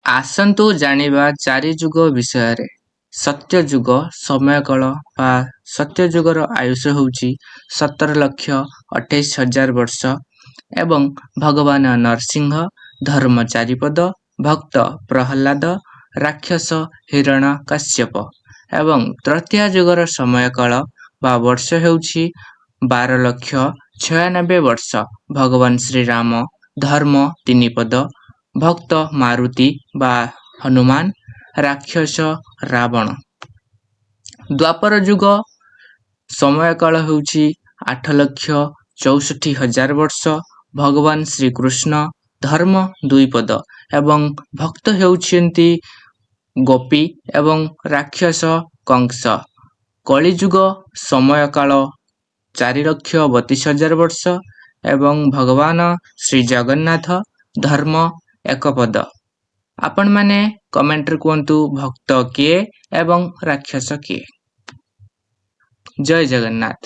ଆସନ୍ତୁ ଜାଣିବା ଚାରିଯୁଗ ବିଷୟରେ। ସତ୍ୟଯୁଗ ସମୟକାଳ ବା ସତ୍ୟଯୁଗର ଆୟୁଷ ହେଉଛି 17,28,000 ବର୍ଷ ଏବଂ ଭଗବାନ ନରସିଂହ, ଧର୍ମ ଚାରିପଦ, ଭକ୍ତ ପ୍ରହ୍ଲାଦ, ରାକ୍ଷସ ହିରଣ୍ୟକଶ୍ୟପ। ଏବଂ ତ୍ରେତୟା ଯୁଗର ସମୟକାଳ ବା ବର୍ଷ ହେଉଛି 12,00,096 ବର୍ଷ। ଭଗବାନ ଶ୍ରୀରାମ, ଧର୍ମ ତିନିପଦ, ଭକ୍ତ ମାରୁତି ବା ହନୁମାନ, ରାକ୍ଷସ ରାବଣ। ଦ୍ୱାପର ଯୁଗ ସମୟକାଳ ହେଉଛି 8,64,000 ବର୍ଷ। ଭଗବାନ ଶ୍ରୀକୃଷ୍ଣ, ଧର୍ମ ଦୁଇପଦ ଏବଂ ଭକ୍ତ ହେଉଛନ୍ତି ଗୋପୀ ଏବଂ ରାକ୍ଷସ କଂସ। କଳିଯୁଗ ସମୟକାଳ 4,32,000 ବର୍ଷ ଏବଂ ଭଗବାନ ଶ୍ରୀଜଗନ୍ନାଥ, ଧର୍ମ ଏକପଦ। ଆପଣମାନେ କମେଣ୍ଟରେ କୁହନ୍ତୁ ଭକ୍ତ କିଏ ଏବଂ ରାକ୍ଷସ କିଏ। ଜୟ ଜଗନ୍ନାଥ।